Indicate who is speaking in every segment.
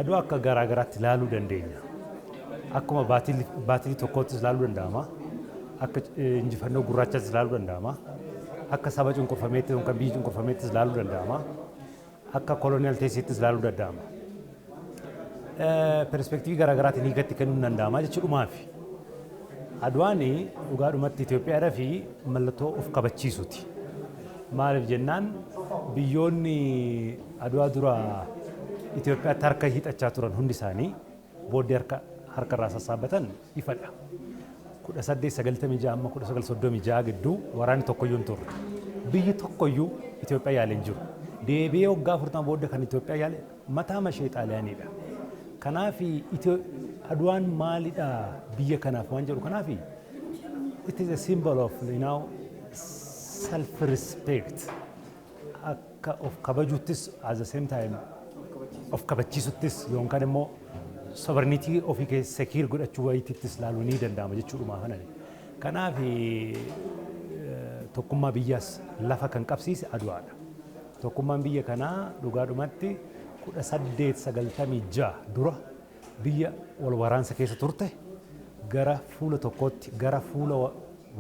Speaker 1: Adwaa akka garaa garaatti ilaaluu dandeenya. Akkuma battle tokkoottis ilaaluu danda'ama. Akka injifannoo gurraachaattis ilaaluu danda'ama. Akka saba cunqurfameetti yookaan biyya cunqurfameettis ilaaluu danda'ama. Akka colonial thesisittis ilaaluu danda'ama. Perspective garaa garaatiin hiikatti kennuun danda'ama jechuudhumaafi. Adwaan dhugaadhumatti Itoophiyaadhaa fi mallattoo of kabachiisuti. Maaliif jennaan, biyyoonni Adwaa dura Itoophiyaatti harka hiixachaa turan hundi isaanii booddee harka irraa sassaabbatan ifadha. 1896 amma 1936 gidduu waraanni tokkoyyuu hin turre. Biyyi tokkoyyuu Itoophiyaa yaale hin jiru. Deebi'ee waggaa 40 booda kan Itoophiyaa yaale mataa mashee Xaaliyaaniidha. Kanaaf Adwaan maalidha biyya kanaaf waan jedhu, kanaaf it is a symbol of self respect, akka of kabajuuttis, at the same time of kabachiisuttis, yookaan immoo sovereignty ofii keessa secure godhachuu wayiitittis ilaaluu ni danda'ama jechuudhumaa kanani. Kanaaf tokkummaa biyyaas lafa kan qabsiise Adwaadha. Tokkummaan biyya kanaa dhugaadhumatti 1896 dura biyya wal waraansa keessa turte gara fuula tokkootti, gara fuula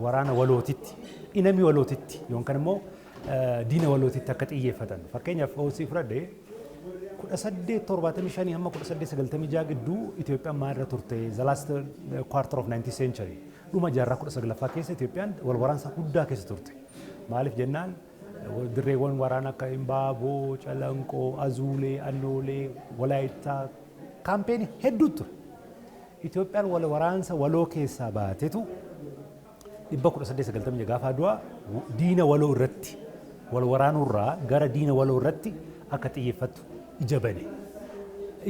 Speaker 1: waraana walootitti, enemy walootitti yookaan immoo diina walootitti akka xiyyeeffatan. Fakkeenyaaf hoosii fudhadhe, 1875 hamma 1896 gidduu Itoophiyaan maalirra turte? The last quarter of 19th century, dhuma jaarraa 19ffaa keessa Itoophiyaan wal waraansa guddaa keessa turte. Maaliif jennaan, dirreewwan waraana akka Imbaaboo, Calanqoo, Azuulee, Annoolee, Walaayittaa campaign hedduu ture. Itoophiyaan wal waraansa waloo keessaa baatetu 1890 gaafa Adwaa diina waloo irratti wal waraanuurraa gara diina waloo irratti akka xiyyeeffattu ija bane.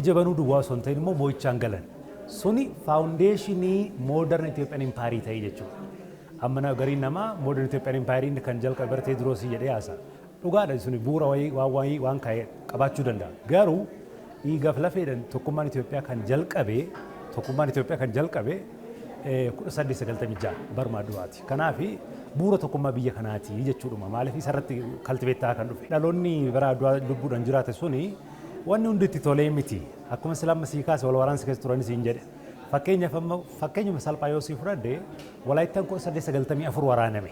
Speaker 1: Ija banuu duwwaa osoo hin ta'in immoo moo'ichaan galan. Suni foundation modern Ethiopian Empire ta'e jechuudha. Amma gariin namaa modern Ethiopian Empire kan jalqabe bara Teediroosii jedhee haasa. Dhugaadha, suni bu'uura wayii waan wayii waan kaa'e qabaachuu danda'a. Garuu dhiigaaf lafeedhaan tokkummaan Itoophiyaa kan jalqabe 1896 baruma Adwaati. Kanaaf bu'uura tokkummaa biyya kanaati jechuudhuma. Maaliif isarratti cultivate ta'aa kan dhufe. Dhaloonni bara Adwaa lubbuudhaan jiraate suni wanni hundi itti tolee miti. Akkuma sila sii kaase, wal waraansa keessa turanis hin jedhe. Fakkeenyaaf, amma fakkeenyuma salphaa yoo sii fudhadhe, Walaayittaan 1894 waraaname.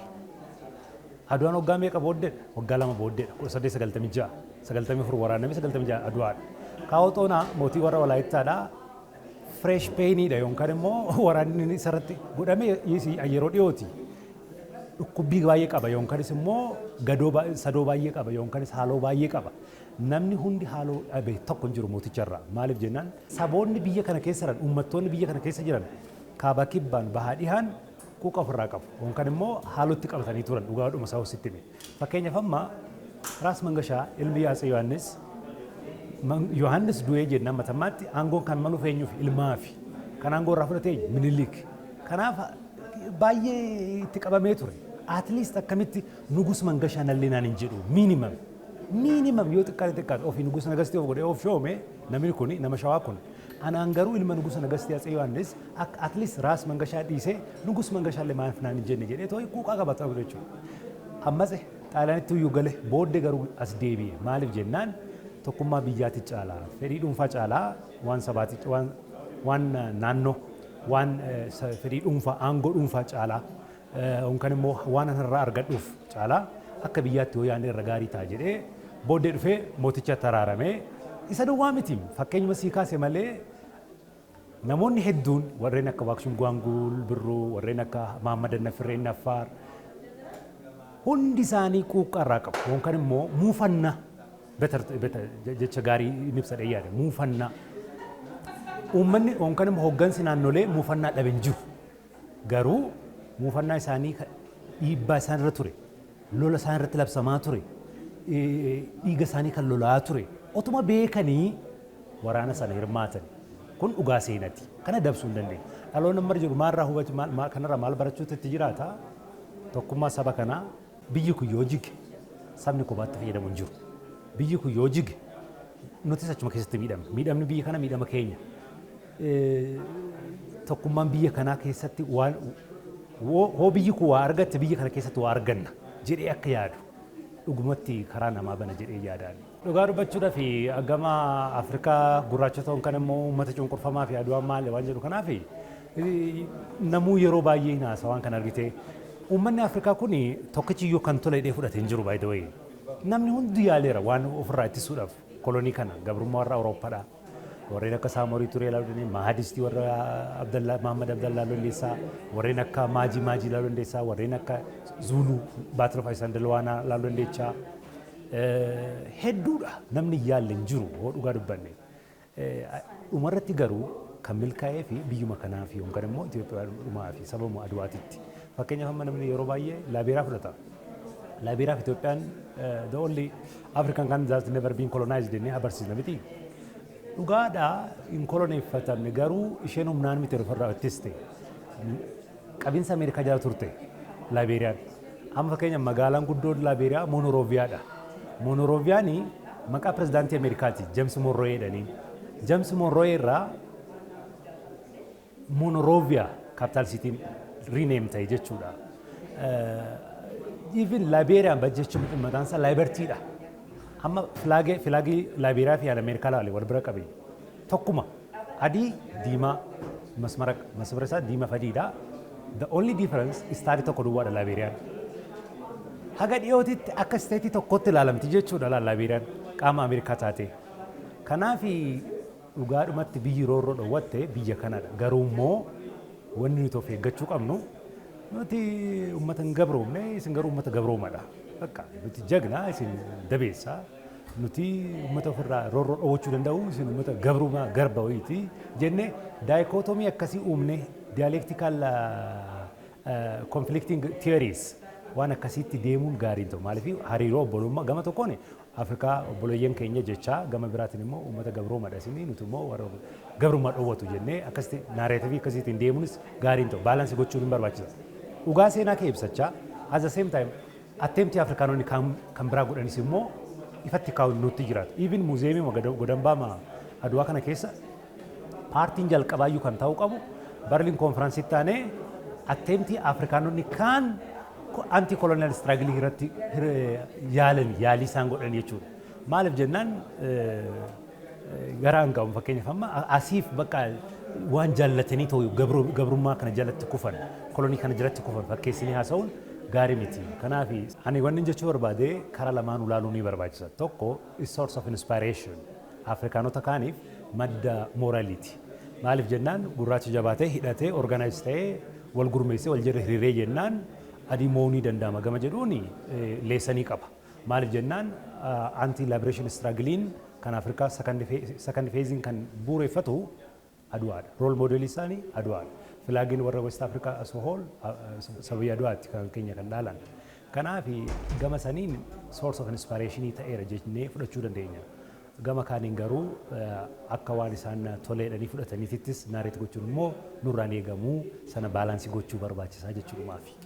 Speaker 1: Adwaan waggaa meeqa booddeedha? Waggaa 2 booddeedha. 1896. 94 waraaname, 96 Adwaadha. Kaawoo Xoonaa mootii warra Walaayittaadhaa fresh painiidha, yookaan immoo waraanni isarratti godhame yeroo dhiyooti. Dhukkubbii baay'ee qaba, yookaanis immoo gadoo sadoo baay'ee qaba, yookaanis haaloo baay'ee qaba. Namni hundi haaloo dhabe tokko hin jiru mooticharraa. Maaliif jennaan, saboonni biyya kana keessa jiran, uummattoonni biyya kana keessa jiran kaaba, kibbaan, bahaa, dhihaan quuqa ofirraa qabu. Yookaan immoo haalootti qabatanii turan, dhugaadhuma isaa sitti hime. Fakkeenyaaf, amma Raas Mangashaa ilmi Yaatse Yohaannis, Yohaannis du'ee jennaan matammaatti aangoon kan maluuf eenyuuf? Ilmaafi. Kan aangoo irraa fudhate eenyu? Minilik. Kanaaf baay'ee itti qabamee ture. At least akkamitti Nugus Mangashaa nallee naan hin jedhu, minimum. Minimum yoo xiqqaate xiqqaate ofii Nugus Nagastii of godhee of shoome namni kun, nama Shawaa kun. Anaan garuu ilma Nugusa Nagastii Atsee Yohaannis akka at least Raas Mangashaa dhiisee Nugus Mangashaa illee maaliif naan hin jenne jedhee too'i quuqaa qabata jechuudha. Ammas Xaaliyaanitti iyyuu gale, booddee garuu as deebi'e. Maaliif jennaan, tokkummaa biyyaatti caalaa, fedhii dhuunfaa caalaa, waan sabaati, waan naannoo, waan fedhii dhuunfaa, aangoo dhuunfaa caalaa, yookaan immoo waan irraa argadhuuf caalaa akka biyyaatti yoo yaadne irra gaarii ta'a jedhee booddee dhufee mooticha taraaramee. Isa duwwaa miti, fakkeenyuma sii kaase malee, namoonni hedduun warreen akka Waaqshuum Gwaanguul Birruu, warreen akka Mahammad Annafirreen Affaar, hundi isaanii quuqqaa irraa qabu, yookaan immoo muufannaa, better jecha gaarii inni ibsa yaada, muufannaa. Uummanni yookaan immoo hooggansi naannolee muufannaa dhabe hin jiru. Garuu muufannaa isaanii, dhiibbaa isaan irra ture, lola isaan irratti labsamaa ture, dhiiga isaanii kan lolaa ture otuma beekanii waraana sana hirmaatan. Kun dhugaa seenati. Kana dabsuu hin dandeenyu. Dhaloonni amma jiru maalirraa hubatu? Kanarraa maal barachuutu itti jiraata? Tokkummaa saba kanaa. Biyyi kun yoo jige sabni kophaatti fayyadamu hin jiru. Biyyi kun yoo jige nutis achuma keessatti miidhamna. Miidhamni biyya kana miidhama keenya. Tokkummaan biyya kanaa keessatti waan hoo biyyi kun waa argatte, biyya kana keessatti waa arganna jedhee akka yaadu dhugumatti karaa namaa bana jedhee yaadaan. Dhugaa dubbachuudhaaf, gama Afrikaa gurraacha ta'uun kan immoo uummata cunqurfamaa fi Aduwaan maali waan jedhu, kanaaf namuu yeroo baay'ee hin haasa waan kan argite. Uummanni Afrikaa kun tokkichiyyuu kan tole hidhee fudhatee hin jiru, by the way. Namni hundi yaaleera waan ofirraa ittisuudhaaf kolonii kana, gabrummaa warra Awurooppaadha. Warreen akka Saamorii Turee ilaaluu dandeenya, Mahadistii warra Abdallaa Mahammad Abdallaa Lolleessaa, warreen akka Maajii Maajii ilaaluu dandeessaa, warreen akka Zuuluu Battle of Isandlwana ilaaluu dandeechaa. Hedduudha, namni yaalle hin jiru hoo dhugaa dubbanne. Dhumarratti garuu kan milkaa'ee fi biyyuma kanaa fi yookaan immoo Itoophiyaa dhumaa fi sababuma Aduwaatitti. Fakkeenyaaf, amma namni yeroo baay'ee Laabeeraa fudhata. Laabeeraa fi Itoophiyaan the only African country that never been colonized jennee agarsiisna miti. Dhugaadhaa, hin koloneeffatamne, garuu isheen humnaan miti ofirraa ittiste. Qabinsa Ameerikaa jala turte Laabeeriyaan. Amma fakkeenya magaalaan guddoon Laabeeriyaa Monorooviyaadha. Monorooviyaan maqaa pirezidaantii Ameerikaati, James Monroe jedhanii. James Monroe irraa Monrovia capital cityn rename ta'e jechuudha. Even Laabeeriyaan jechuun mataan isaa Libertydha. Amma flagii Laabeeriyaa fi Ameerikaa laale wal bira qabe. Tokkuma, adii diimaa, masmara masmara isaa diimaa fi adiidha. The only difference starii tokko duwwaadha Laabeeriyaan. Haga dhiyootitti akka stateii tokkotti ilaalamti jechuudha Laabeeriyaan qaama Ameerikaa taate. Kanaaf dhugaadhumatti biyyi roorroo dhowwatte biyya kanadha. Garuu immoo wanni nuti of eeggachuu qabnu, nuti uummata hin gabroomne, isin garuu uummata gabroomadha. Bakka nuti jagna, isin dabeessa. Nuti uummata ofirraa roorroo dhowwachuu danda'u, isin uummata gabrummaa garba wayiiti jennee dichotomy akkasii uumne, dialectical conflicting theories waan akkasiitti deemuun gaarii ta'u. Maaliif, hariiroo obbolummaa gama tokkoon Afrikaa obboleeyyan keenya jechaa, gama biraatiin immoo uummata gabroomadha isinii, nuti immoo warra gabrummaa dhowwatu jennee akkasitti narrativeii akkasiitiin deemuunis gaarii ta'u. Balanceii gochuun hin barbaachisa. Dhugaa seenaa kee ibsachaa, at the same time attemptii Afrikaanonni kan biraa godhanis immoo ifatti kaa'uun nutti jiraatu. Even museumii godambaa Aduwaa kana keessa partiin jalqabaayyuu kan ta'uu qabu Berlin Conferenceitti aanee attemptii Afrikaanonni kaan anti colonial struggleii irratti yaalan, yaalii isaan godhan jechuudha. Maaliif jennaan, garaa hin qabu. Fakkeenyaaf, amma asiif bakka waan jaallatanii ta'u gabrummaa kana jalatti kufan, kolonii kana jalatti kufan fakkeessanii haasa'uun gaarii miti. Kanaaf ani wanni jechuu barbaade, karaa lamaan ulaaluu ni barbaachisa. Tokko is source of inspiration. Afrikaanota kaaniif madda moraliiti. Maaliif jennaan, gurraacha jabaatee hidhatee organize ta'ee wal gurmeessee wal jala hiriiree jennaan adii mo'uu ni danda'ama gama jedhuun lessonii qaba. Maaliif jennaan, anti liberation struggleiin kan Afrikaa second phaseiin kan bu'uureffatu Aduwaadha. Role modelii isaanii Aduwaadha. Flagiin warra West Africa as a whole sababii Aduwaatti kan keenya kan dhaalan. Kanaaf gama saniin source of inspiration ta'eera jennee fudhachuu dandeenya. Gama kaaniin garuu akka waan isaan toleedhanii fudhataniitittis narrate gochuun immoo nurraan eegamuu, sana balanceii gochuu barbaachisaa jechuudhumaafi.